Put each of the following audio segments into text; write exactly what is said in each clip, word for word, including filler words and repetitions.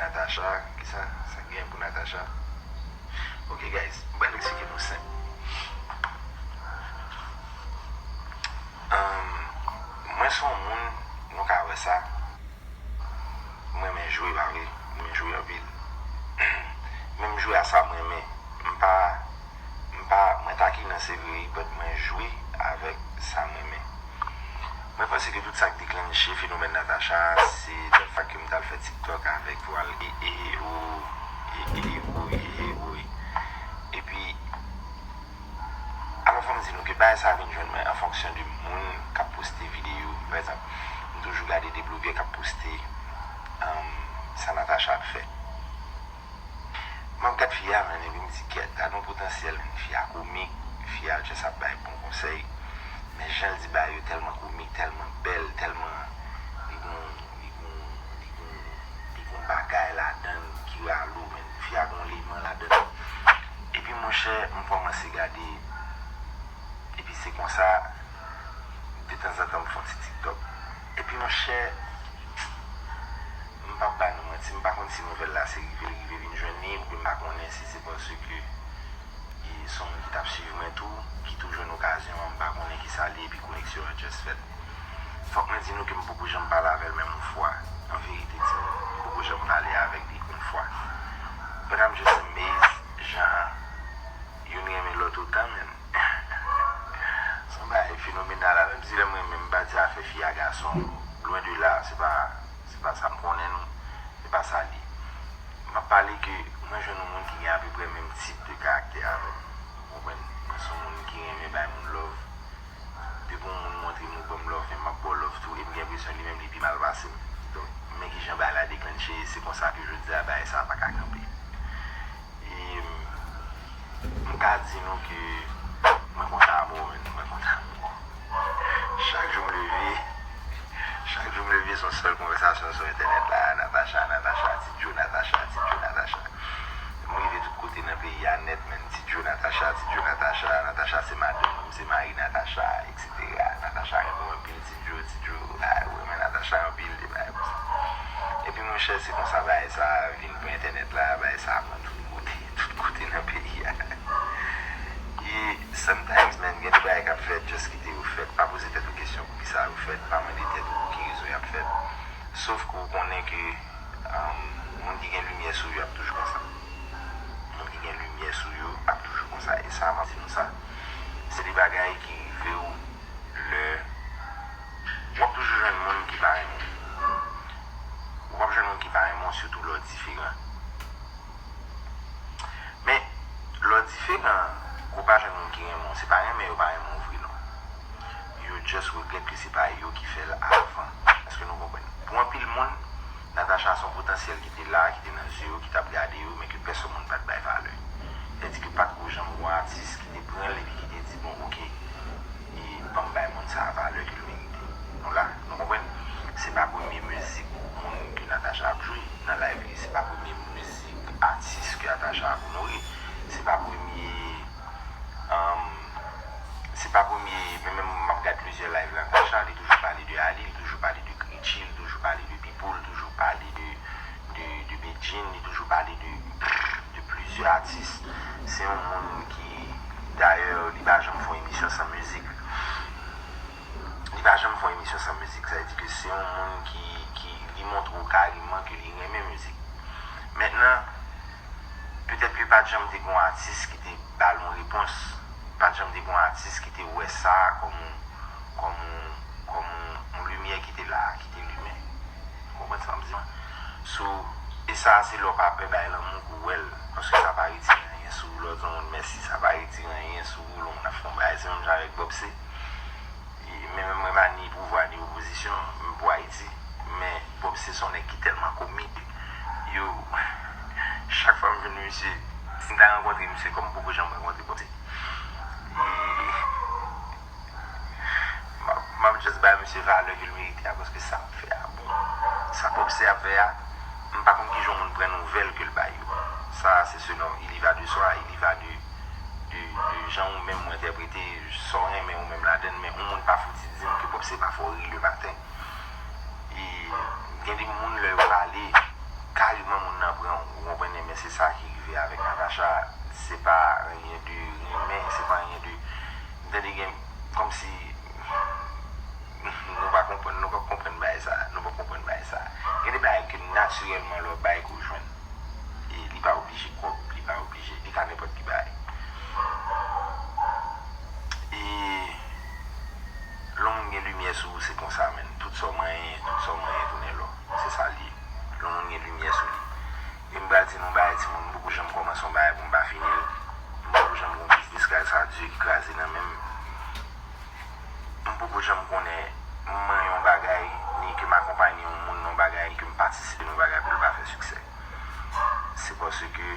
Natacha, kisa sa gen pou Natacha? Ok, guys, m pral eksplike nou senp. Um, mwen se yon moun, nou ka wè sa, mwen renmen jwe, pa vre? Mwen renmen jwe anpil. Menm jwe a sa mwen renmen. M pa, m pa, mwen takinan se vre, but mwen jwe avèk sa mwen renmen. Mwen panse ke tout sa k deklanche fenomèn Natacha, se the fact ke m t al fè TikTok avèk vwal e, e, e, o, e, e, o, e, e, o, e. Epi, alò, fò m di nou ke bagay sa vin jwenn mwen an fonksyon de moun k ap poste videyo. Pa egzanp, m toujou gade de blogè k ap poste, um, sa Natacha ap fè. M ap gad fi a, man, epi m di, "Kèt, gad yon potansyèl, man. Fi a komik, fi a just ap bay bon konsèy." Men jan l di bagay yo tèlman komik, tèlman bèl, tèlman li gon, li gon, li gon, li gon bagay ladan l ki ralo, man. Fi a gon eleman ladan l. Epi, monchè, m kòmanse gade. Epi se konsa, detanzantan, m fè yon ti TikTok. Epi, monchè, m p ap ba nou manti, m pa konn si nouvèl la se rive l rive vin jwenn li, oubyen m pa konnen si se paske e se yon moun ki t ap swiv mwen tou, ki tou jwenn okazyon an, m pa konnen kisa l ye, epi koneksyon an just fèt. Fòk mwen di nou ke m poko janm pale avè l menm yon fwa. An verite, di nou, m poko janm pale avèk li yon fwa. But I'm just amazed jan youn renmen lòt otan, man. Se yon bagay fenomenal, la. Menm si lè m renmen, m pa di afè fi a gason. Lwen de la, se pa, se pa sa m konnen, non. Se pa sa l ye. M ap pale ke mwen jwenn yon moun ki gen apeprè menm tip de karaktè avè m. Ou konprann? Mwen se yon moun ki renmen bay moun love. Depi yon moun montre m ou ban m love, men m ap ba w love tou. E m gen enpresyon li menm li pi mal pase m. Donk, men kijan bagay la deklanche, se konsa ke jodi a bagay sa pa ka kanpe. E m ka di nou ke mwen kontan amò, man, mwen kontan amò. Chak jou m leve, chak jou m leve, se yon sèl konvèsasyon sou entènèt la, Natacha, Natacha, Ti Djo, Natacha, Ti Djo, Natacha. M rive tout kote nan peyi a nèt, man, Ti Djo, Natacha, Ti Djo, Natacha, Natacha se madanm mwen, se mari Natacha, etsetera. Natacha renmen w anpil, Ti Djo, Ti Djo, ah, ou renmen Natacha anpil, de bagay konsa. Epi, monchè, se konsa bagay sa vin pran entènèt la, bagay sa pran tout kote, tout kote nan peyi a. E sometimes, man, gen de bagay k ap fèt, just kite yo fèt. Pa poze tèt ou kesyon poukisa yo fèt, pa mande tèt ou pou ki rezon y ap fèt. Sof ke w konnen ke, um, moun ki gen limyè sou yo ap toujou konsa. Moun ki gen limyè sou yo ap toujou konsa. E sa, m ap di nou sa, se de bagay ki rive w lè w ap toujou jwenn moun ki pa renmen w. W ap jwenn moun ki pa renmen w, sitou lè w diferan. Men, lè w diferan, ou pa jwenn moun ki renmen w, se pa renmen yo pa renmen w vre, non. Yo just regrèt ke se pa yo ki fè l avan. Èske nou konprann? Pou anpil moun, Natacha se yon potansyèl ki te la, ki te nan zye yo, ki t ap gade yo, men ke pèsonn moun pa t bay valè. Sètadi ke pa t ko janm gon atis ki te pran l epi ki te di, "Bon, oke, e ban m bay moun sa a valè ke l merite." Nou la, nou konprann? Se pa premye mizik moun ke Natacha ap jwe nan live li, se pa premye mizik atis ke Natacha ap onore, se pa premye, um, se pa premye, men menm m ap gad plizyè live Natacha, li toujou pale de Ali, li toujou pale de Richie, li toujou pale de Pipo, li toujou pale de, de, de Bedjine, li toujou pale de, de plizyè atis. Se yon moun ki, dayè, li pa janm fè yon emisyon san mizik. Li pa janm fè yon emisyon san mizik. Sa vle di ke se yon moun ki, ki, li montre w kareman ke li renmen mizik. Mentnan, petèt ke pa t janm te gon atis ki te ba l yon repons. Pa t janm te gon atis ki te wè sa kòm yon, kòm yon, kòm yon, yon limyè ki te la, ki te limen. Ou konprann sa m di? So, e sa, se lè w pa pè bay lanmou pou w wè l. Paske sa pa retire anyen sou ou, lè w di yon moun mèsi, sa pa retire anyen sou ou, lè yon moun ap fè yon bagay. Se menm jan avèk Bob C. E, men, men mwen pa ni pouvwa ni opozisyon, m pou Ayiti. Men Bob C se yon nèg ki tèlman komik. Yo, chak fwa m jwenn misye, si m ta rankontre misye, kòm m poko janm rankontre Bob C. E m ap, m ap just bay misye valè ke l merite a, paske sa l ap fè a bon. Sa Bob C ap fè a, m pa konn kijan yon moun pran nouvèl ke l bay yo. Sa, se selon, il y va de soi, il y va de, de, de jan ou menm ou entèprete, sa w renmen ou menm ladann, men yon moun pa fouti di m ke Bob C pa fè w ri le maten. E gen de moun, lè yo pale, kareman moun avèk Natacha, se pa anyen de renmen, se pa anyen de, m tande gen, kòmsi, nou pa konprann, nou pa konprann bagay sa, nou pa konprann bagay sa. Gen de bagay ke natirèlman lè w bay ke w jwenn. E li pa oblije kòb, li pa oblije, li ka nenpòt ki bagay. E lè yon moun gen limyè sou ou, se konsa, menn. Tout sa w manyen, tout sa w manyen tounen lò. Se sa l ye. Lè yon moun gen limyè sou li. E m pral di nou bagay, timoun, m poko janm kòmanse yon bagay pou m pa fini l. M poko janm gen yon biznis gras a Dye ki kraze nan men m. M poko janm konnen m manyen yon bagay, ni ke m akonpanye yon moun nan yon bagay, ni ke m patisipe nan yon bagay pou l pa fè siksè. Se paske,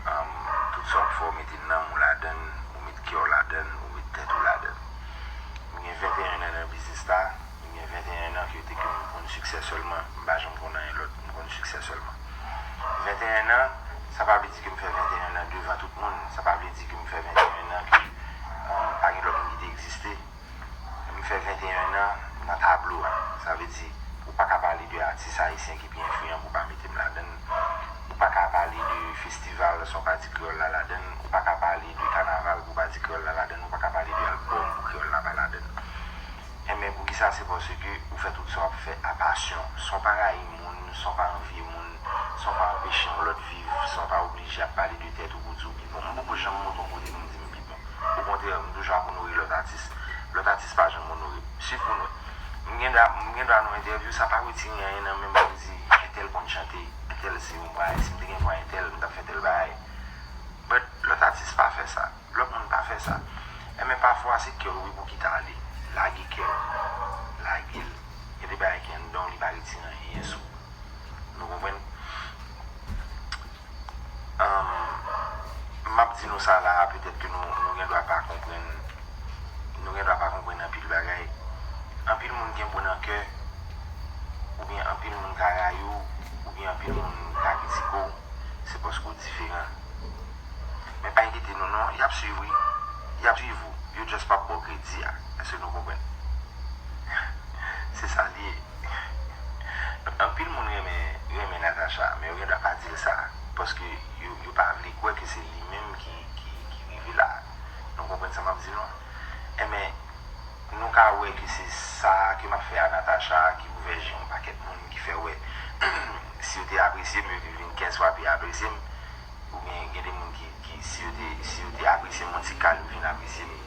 um, tout sa w ap fè, w mete nanm ou ladan l, ou met kè w ladan l, ou met tèt ou ladan l. M gen venteyen an nan biznis la, m gen venteyen an ke te ke m konn siksè sèlman, m pa janm konn anyen lòt, m konn siksè sèlman. Venteyen an, sa pa vle di ke m fè venteyen an devan tout moun, sa pa vle di ke m fè venteyen an ke, um, pa gen lòt moun ki te egziste. M fè venteyen an nan tablo a. Sa vle di, ou pa ka pale de atis ayisyen ki pi enfliyan pou w pa mete m ladan l. Ou pa ka pale de festival san w pa di kreyòl la ladan l. Ou pa ka pale de kanaval pou w pa di kreyòl la ladan l. Ou pa ka pale de albòm pou kreyòl la pa ladan l. Enben, poukisa? Se paske ou fè tout sa w ap fè a pasyon, san w pa rayi moun, san w pa anvye moun, san w pa anpeche yon lòt viv, san w pa oblije ap pale de tèt ou pou di w pi bon. M poko janm monte yon kote pou m di m pi bon. Okontrè, m toujou ap onore lòt atis. Lòt atis pa janm onore m. Swiv pou nou. M gen dwa, m gen dwa nan yon entèvyou, sa pa retire anyen nan men m pou m di entèl konn chante, entèl se yon bagay. Si m te gen vwa entèl, m t ap fè tèl bagay. But lòt atis pa fè sa. Lòt moun pa fè sa. Enben, pafwa, se kè w wi pou kite ale. Lage kè w. Lage l. Gen de bagay ki anndan w, li pa retire anyen sou ou. Nou konprann? Ahn, m ap di nou sa la a, petèt ke nou, nou gen dwa pa konprann, nou gen dwa pa konprann anpil bagay. Anpil moun gen bo nan kè, oubyen anpil moun ka rayi w, oubyen anpil moun ka kritike w, se paske w diferan. Men pa enkyete nou non, y ap swiv wi. Y ap swiv ou. Yo just p ap ba w kredi a. Èske nou konprann? Se sa l ye. Anpil moun renmen, renmen Natacha, men yo gen dwa pa di l sa, paske yo, yo pa vle kwè ke se li menm ki, ki, ki rive la. Nou konprann sa m ap di nou an? Enben, nou ka wè ke se sa ke m ap fè a Natacha ki ouvè je yon pakèt moun, ki fè wè, si yo te apresye m, yo te vin kenz fwa pi apresye m, oubyen gen de moun ki, ki si yo te, si yo te apresye m yon ti kal, yo vin apresye m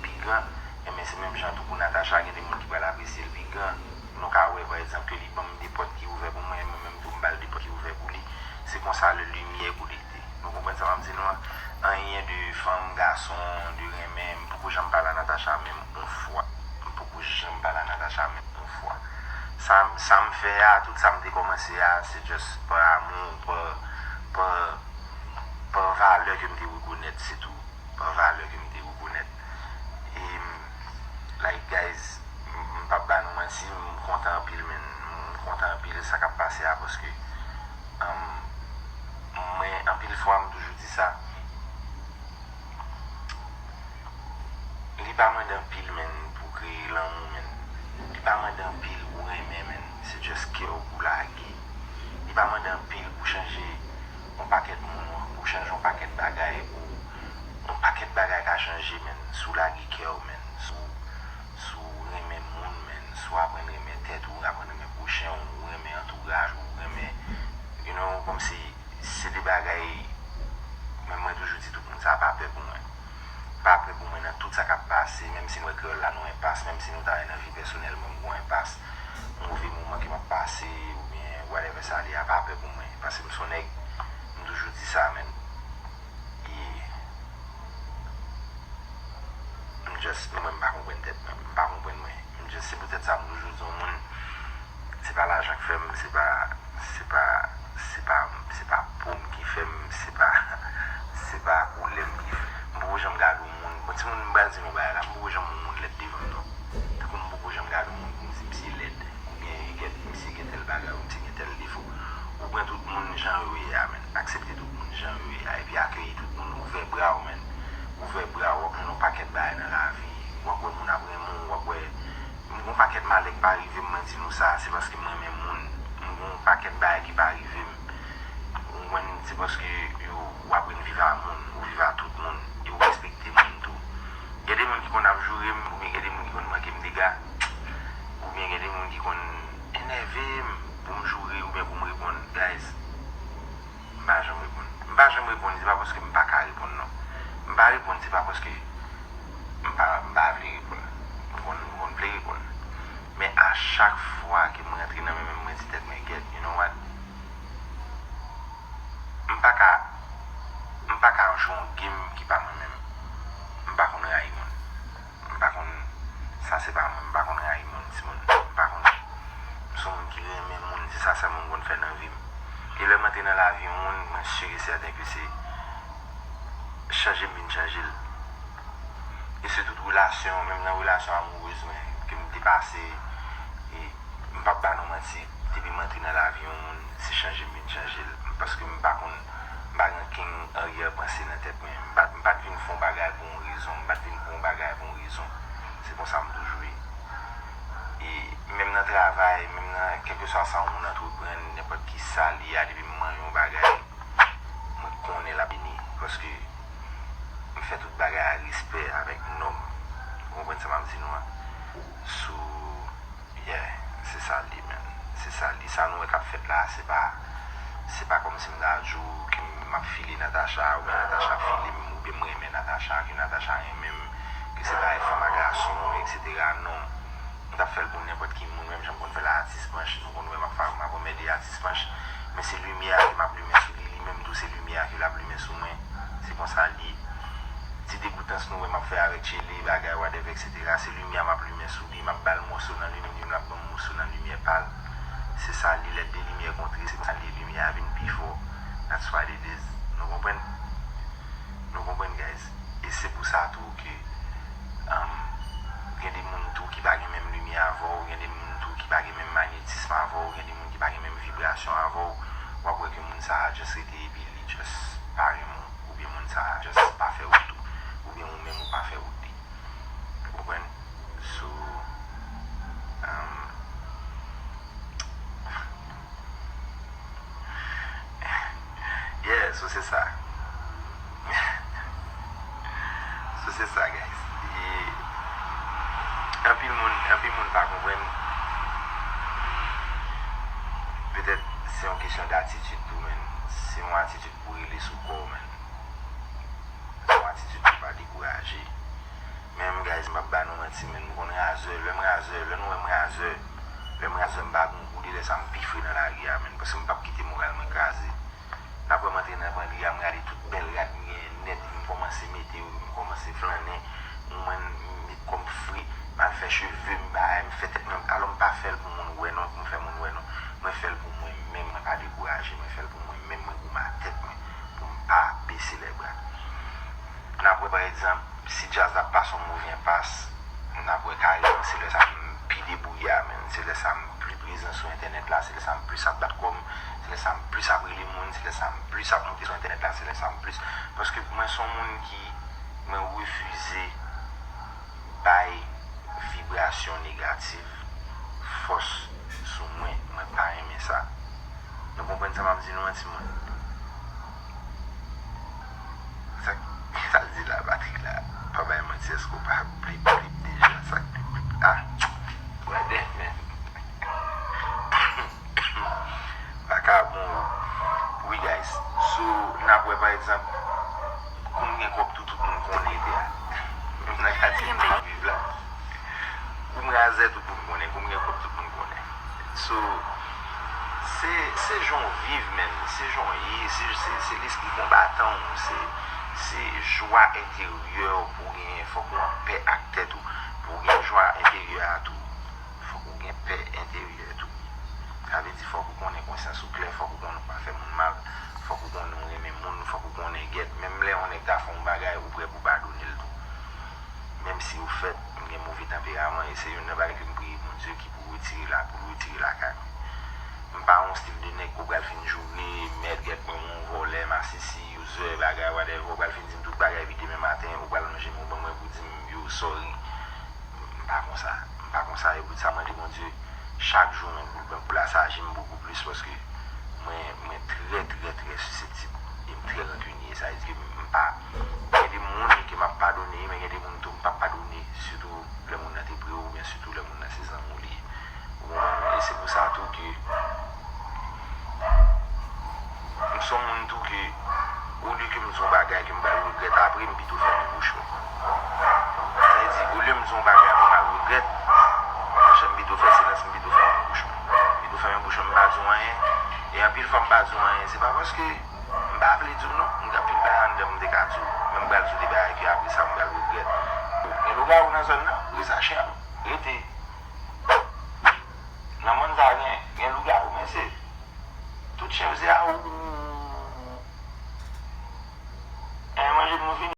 pi gran. Enben, se menm jan tou pou Natacha, gen de moun ki pral apresye l pi gran. Nou ka wè, pa egzanp, ke li ban m de pòt ki ouvè pou mwen, e mwen menm tou m ba l de pòt ki ouvè pou li. Se konsa le limyè koule. Nou konprann sa m ap di nou an? Anyen de fanm, gason, de renmen, m poko janm pale a Natacha menm yon fwa. M poko janm pale a Natacha menm yon fwa. Sa, sa m fè a, tout sa m te kòmanse a, se just pa amou, pa, pa, pa valè ke m te rekonèt, se tou. Pa valè ke m te rekonèt. E, like, guys, m, m p ap ba nou manti, m kontan anpil, men. M kontan anpil sa k ap pase a, paske, um, mwen, anpil fwa, m toujou di sa. Li pa mande anpil, men, pou kreye lanmou, men. Li pa mande anpil pou renmen, men. Se just kè w pou lage. Li pa mande anpil pou chanje yon pakèt moun, pou chanje yon pakèt bagay, pou yon pakèt bagay ka chanje, men. Si w lage kè w, men. Si w, si w renmen moun, men. Si w aprann renmen tèt ou, aprann renmen pwochen w, ou renmen antouraj ou, ou renmen, you know, kòmsi se de bagay, men mwen toujou di tout moun sa, pa pè pou mwen. Pa pè pou mwen nan tout sa k ap pase, menm si m wè kreyòl la nan yon enpas, menm si nou ta wè nan vi pèsonèl mwen, m gen yon enpas, yon move moman ke m ap pase, oubyen whatever sa li a, pa pè pou mwen, paske m se yon nèg, m toujou di sa, men. E m just, mwen, m pa konprann tèt mwen, m pa konprann mwen. M just, se poutèt sa m toujou di yon moun, se pa lajan k fè m, se pa, se pa, se pa, se pa po m ki fè m, se pa, se pa koulè m ki fè m. M poko janm gade yon moun. Bon, timoun, m pral di nou bagay la, m poko janm yon moun lèd devan m non. Tankou m poko janm gade yon moun pou m di misye lèd, oubyen e gèt, misye gen tèl bagay, ou misye gen tèl defo. Ou pran tout moun jan yo ye a, men. Aksepte tout moun jan yo ye a, epi akeyi tout moun, ouvè bra w, men. Ouvè bra w, w ap jwenn yon pakèt bagay nan lavi. W ap wè moun ap renmen w, w ap wè M gen yon pakèt malè k pa rive m, mwen di nou sa, se paske m renmen moun. M gen yon pakèt bagay ki pa rive m. M gen yon Mwen, se paske yo, w aprann viv a moun, ou viv a tout moun, e ou respekte moun tou. Gen de moun ki konn ap joure m, oubyen gen de moun ki konn manke m dega, oubyen gen de moun ki konn enève m pou m joure oubyen pou m reponn. Guys, m pa janm reponn. M pa janm reponn, se pa paske m pa ka reponn, non. M pa reponn, se pa paske m pa, m pa vle reponn. M konn, m konn vle reponn. Men a chak fwa ke m rantre nan men, men mwen di tèt mwen, "Gèt, you know what? M pa ka, m pa ka jwe yon game ki pa mwen menm." M pa konn rayi moun. M pa konn, sa se pa mwen. M pa konn rayi moun, timoun. M pa konn. M se yon moun ki renmen moun, se sa sèlman m konn fè nan vi m. E lè m antre nan lavi yon moun, mwen si e sèten ke se chanje m vin chanje l. E se tout relasyon, menm nan relasyon amourez mwen, ke m te pase, e m p ap ba nou manti, depi m antre nan lavi yon moun, se chanje m vin chanje l. Paske m pa konn, m pa gen okenn aryè panse nan tèt mwen. M pa, m pa t vin fè yon bagay pou yon rezon, m pa t vin fè yon bagay pou yon rezon. Se konsa m toujou ye. E menm nan travay, menm nan kèlkeswa sa yon moun antreprann, nenpòt ki sa li ye a, depi m manyen yon bagay, mwen konnen l ap vini. Paske m fè tout bagay a respè, avèk nòm. Ou konprann sa m ap di nou an? So, yeah, se sa l ye, man. Se sa l ye. Sa nou wè k ap fèt la, se pa, se pa kòmsi m ta di w ke m ap file Natacha, oubyen Natacha file m, oubyen m renmen Natacha, ke Natacha renmen m, ke se bagay fanm a gason, etsetera. Non. M t ap fè l pou nenpòt ki moun, menm jan m konn fè l a Atis Panch, nou konn wè m ap fa-, m ap anmède Atis Panch, men se limyè a ke m ap limen sou li, li menm tou se limyè a ke l ap limen sou mwen. Se konsa l ye. Ti degoutans nou wè m ap fè avèk Tchele, bagay, whatever, etsetera, se limyè a m ap limen sou li, m ap ba l mòso nan limyè, li menm l ap ban m mòso nan limyè pa l. Se sa l ye, lè de limyè kontre, se konsa l ye, limyè a vin pi fò. That's what it is. Nou konprann? Nou konprann, guys? E se pou sa tou ke, um, gen de moun tou ki pa gen menm limyè avè w, gen de moun tou ki pa gen menm magnetism avè w, gen de moun ki pa gen menm vibrasyon avè w. W ap wè ke moun sa a just rete epi li just pa renmen w, oubyen moun sa a just pa fè wout ou, oubyen ou menm ou pa fè wout li. Ou konprann? So, um, yeah, so se sa. So se sa, guys. E anpil moun, anpil moun pa konprann. Petèt se yon kesyon datitid tou, men se yon atitid pou rele sou kò w, men. Se yon atitid pou pa dekouraje. Men m, guys, m p ap ba nou manti, men m konn razè. Lè m razè, lè nou wè m razè, lè m razè, m pa gon gou de lè sa m pi fre nan lari a, men, paske m p ap kite moral mwen kraze. N ap wè m antre nan pandri a, m rale tout bèl rad m genyen nèt, m kòmanse mete yo, m kòmanse flannen, mwen m met kò m fre, m al fè cheve m, bagay, m fè tèt mwen, alò m pa fè l pou moun wè non, pou m fè moun wè non. Mwen fè l pou mwen menm, mwen pa dekouraje, mwen fè l pou mwen menm, mwen goumen a tèt mwen, pou m pa bese lèbra. N ap wè, pa egzanp, si djaz la ap pase yon move enpas, n ap wè kareman se lè sa m pi debouye a, men se lè sa m pli prezan sou entènèt la, se lè sa m plis ap bat kò m, se lè sa m plis ap rele moun, se lè sa m plis ap monte sou entènèt la, se lè sa m plis. Paske mwen se yon moun ki, mwen refize bay vibrasyon negatif fòs sou mwen. Mwen pa renmen sa. Nou konprann sa m ap di nou an, timoun? Sa, sa l di la, Patrick la, pa bay manti, èske w pa blip blip deja? Sa k blip blip la? Brother, man. Vakabon. Wi, guys. So, n ap wè, pa egzanp, kou m gen kòb tou, tout moun konnen ide a. Menm nan katye m ap viv la. Kou m razè, tout moun konnen. Kou m gen kòb, tout moun konnen. So, se, se jan w viv, man. Se jan w ye. Se, se, se lespri konbatan w. Se, se jwa enteryè w pou w genyen. Fòk ou anpè ak tèt ou. Pou w gen jwa enteryè a tou, fòk ou gen pè enteryè tou. Sa vle di fòk ou konnen konsyans ou klè, fòk ou konnen ou pa fè moun mal, fòk ou konnen ou renmen moun, fòk ou konnen gèt, menm lè yon nèg ta fè yon bagay, ou prè pou padone l tou. Menm si ou fèt, m gen move tanperaman, e se youn nan bagay ke m priye Bondye ki pou retire la, pou l retire lakay mwen. M pa yon stil de nèg ke w pral fin joure, mèt, gèt mwen, yon vòlè, masisi, user, bagay, whatever, ou pral fin di m tout bagay, epi demen maten, ou pral lonje men w ban mwen pou di m, yo, sorry. M pa konsa. M pa konsa. E poutsa mwen mande Bondye chak jou, men, pou l, pou l asaji m bokou plis, paske mwen, mwen trè, trè, trè siseptab. Se yon moun tou ke, olye ke m di yon bagay ke m pral regrèt apre, m pito fèmen bouch mwen. Sa vle di, olye m di yon bagay pou m al regrèt, monchè, m pito fè silans, m pito fèmen bouch mwen. M pito fèmen bouch mwen, m pa di w anyen. E anpil fwa m pa di w anyen, se pa paske m pa vle di w non, m gen anpil bagay anndan m te ka di w, men m pral di w de bagay ke apre sa m pral regrèt. Gen lougawou nan zòn nan, rete sa chen an. Rete. Nan mòn sa gen, gen lougawou, mesye. Tout chen yo se a ou. E manje nou fini.